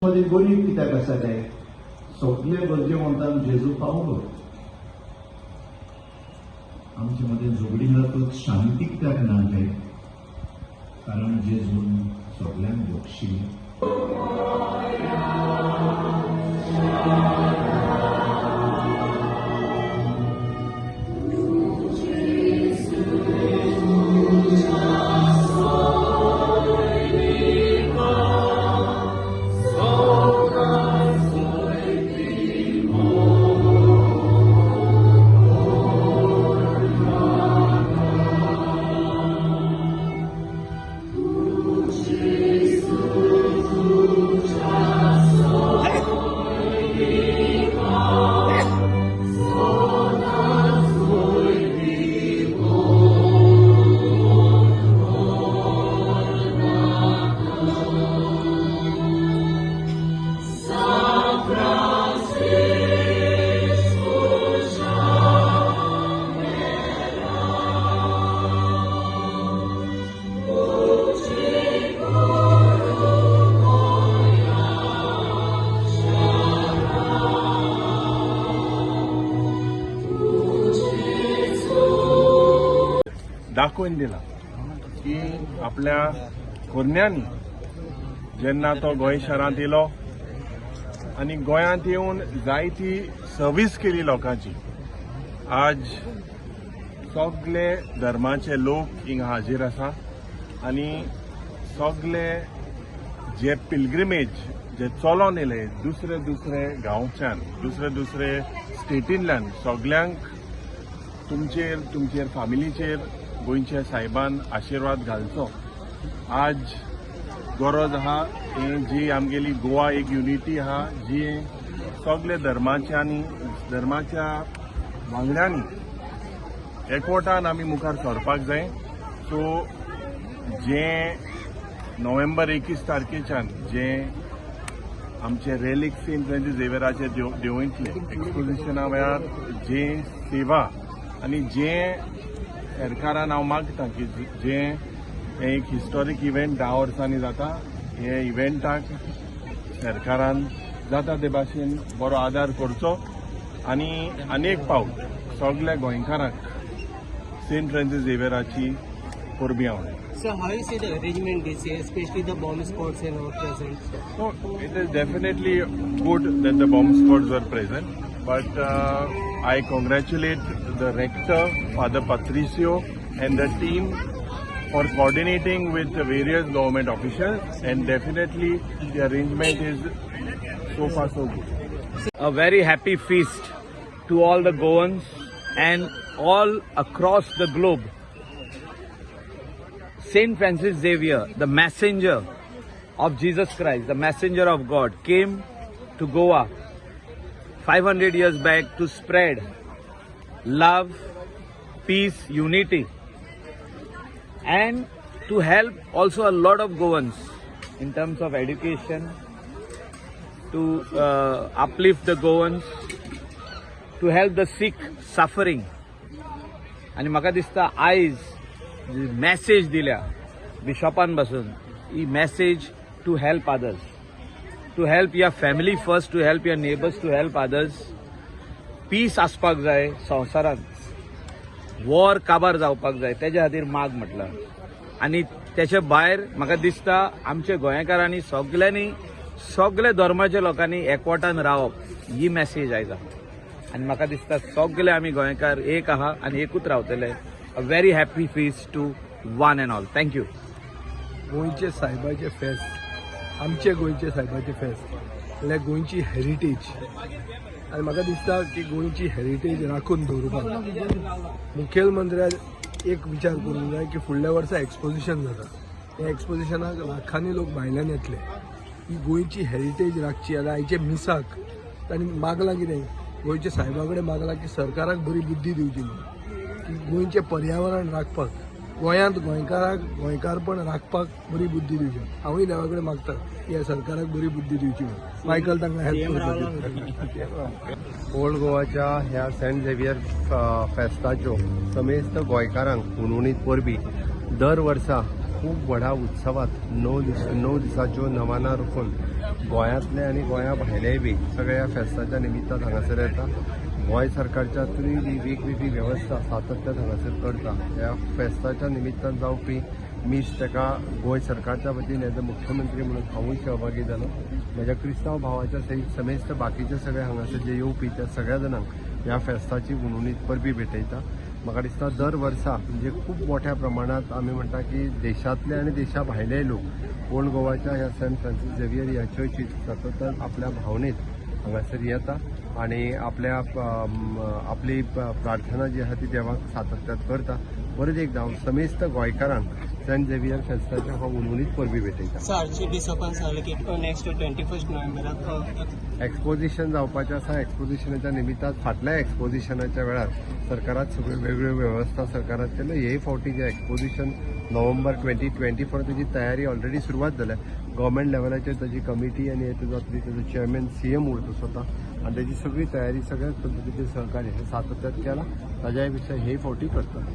मदीं गरीब कित्याक आसा काय? सगळे गरजेवंतांक जेजू पावलो. आमचे मदीं झगडीं जातूच शांती कित्याक ना काय? कारण जेजून सगल्यांक बक्षिलें. दाखोवन दिला की आपल्या कोरण्यांनी जेन्ना तो गोंय शारांत येयलो आनी गोंयांत येवन जायती सर्वीस केली लोकांची. आज सगले धर्माचे लोक हिंगा हाजीर आसा आनी सगले जे पिलग्रिमेज जे चलोन येयले दुसरे दुसरे गांवच्यान, दुसरे दुसरे स्टेटींतल्यान, सगल्यांक तुमचेर, तुमचेर फामिलीचेर गोंयच्या सायबान आशिर्वाद घालचो. आज गरज आहा हे जी आमगेली गोवा एक युनिटी आहा, जी सगळे धर्माच्या आनी धर्माच्या वांगड्यांनी एकवटान आमी मुखार सरपाक जाय. सो जे नोव्हेंबर 21 तारखेच्यान जे आमचे रेलिक सेंट फ्रांसीस झेवियराचे देवळींतले एक्सपोजिशना वेळार जे सेवा आनी जे सरकारान हांव मागता की जे हे एक हिस्टॉरीक इव्हेंट 10 वर्सांनी जाता, हे इव्हेंटाक सरकारान जाता ते भाशेन बरो आदार करचो आनी अनेक पावट सगल्या गोंयकारांक सेंट फ्रांसीस झेवियराची परबीं हांव. So how you see the arrangement this year, especially the bomb squads and all present? So it is definitely good that the bomb squads were present, but I congratulate the rector, Father Patricio, and the team for coordinating with the various government officials, and definitely the arrangement is so far so good. A very happy feast to all the Goans and all across the globe. Saint Francis Xavier, the messenger of Jesus Christ, the messenger of God, came to Goa 500 years back to spread love, peace, unity, and to help also a lot of Goans in terms of education, to uplift the Goans, to help the sick suffering. आनी म्हाका दिसता आयज message दिल्या बिशॉपान बसून, ही message to help others, to help your family first, to help your neighbours, to help others. Peace आसपाक जाय संवसारांत, war काबार जावपाक जाय, तेज्या खातीर माग म्हटलां. आनी तेच्या भायर म्हाका दिसता आमच्या गोंयकारांनी सगल्यांनी, सगल्या धर्माच्या लोकांनी एकवटान रावप ही मॅसेज आयज आहा. आनी म्हाका दिसता सगले आमी गोंयकार एक आहा आनी एकूच रावतले. A very happy feast to one and all. Thank you. गोंयचे सायबाचे फेस्त, आमचे गोंयचे सायबाचे फेस्त म्हणल्यार गोंयची हेरिटेज. आनी म्हाका दिसता की गोंयची हेरिटेज राखून दवरपाक मुखेलमंत्र्यान एक विचार करूंक जाय की फुडल्या वर्सा एक्सपोजिशन जाता, त्या एक्सपोजिशनाक लाखांनी लोक भायल्यान येतले. ही गोंयची हेरिटेज राखची जाल्यार आयचे मिसाक तांणी मागलां कितें, गोंयच्या सायबा कडेन मागलां की सरकाराक बरी बुद्धी दिवची म्हणून की गोंयचें पर्यावरण राखपाक, गोंयांत गोंयकाराक गोंयकारपण राखपाक बरी बुद्धी दिवची. हांवूय देवा कडेन मागता की ह्या सरकाराक बरी बुद्धी दिवची म्हणून. मायकल तांकां हेल्प करता. ओल्ड गोवाच्या ह्या सेंट झेवियर फेस्ताच्यो समेस्त गोंयकारांक हुनहुनीत परबी. दर वर्सा खूब व्हडा उत्सवात 9 दीस, 9 दिसाच्यो नवाना राखून गोंयांतले आनी गोंया भायलेय बी सगळे ह्या फेस्ताच्या निमित्तान हांगासर येता. गोंय सरकारच्यातूय बी वेगवेगळी वेवस्था सातत्यान हांगासर करता. ह्या फेस्ताच्या निमित्तान जावपी मीस ताका गोंय सरकारच्या वतीन एज अ मुख्यमंत्री म्हणून हांवूय सहभागी जालो. म्हज्या क्रिस्तांव भावाच्या सयत समेस्त बाकीचे सगळे हांगासर जे येवपी त्या सगळ्या जाणांक ह्या फेस्ताची हुनहुनीत परबी भेटयता. म्हाका दिसता दर वर्सा म्हणजे खूब मोठ्या प्रमाणात आमी म्हणटा की देशांतले आनी देशा भायले लोक ओल्ड गोवाच्या ह्या सेंट फ्रांसीस झेवियर ह्या चर्चीत सतत आपल्या भावनेत हांगासर येता आनी आपल्या आपली प्रार्थना जी आहा ती देवाक सातत्यात करता. परत एकदां हांव समेस्त गोंयकारांक सेंट झेवियर फेस्ताच्या हांव हुनहुनीत परबी भेटयता. सो आर्चबिशपान सांगलें की नेक्स्ट 21 नोव्हेंबराक एक्सपोजिशन जावपाचें आसा. एक्सपोजिशनाच्या निमित्तान फाटल्या एक्सपोजिशनाच्या वेळार सरकारान सगळ्यो वेगवेगळ्यो वेवस्था सरकारान केल्यो. हे फावटी जें एक्सपोजिशन नोव्हेंबर 2024, तेजी तयारी ऑलरेडी सुरवात जाल्या. गव्हर्मेंट लेवलाचेर ताजी कमिटी आनी हें जातली. तेजो चेअरमॅन सीएम उरता स्वता आनी तेजी सगळी तयारी सगळ्याच पद्दतीचें सहकार्य हें सातत्यात केलां. ताज्याय पेक्षा हे फावटी करता.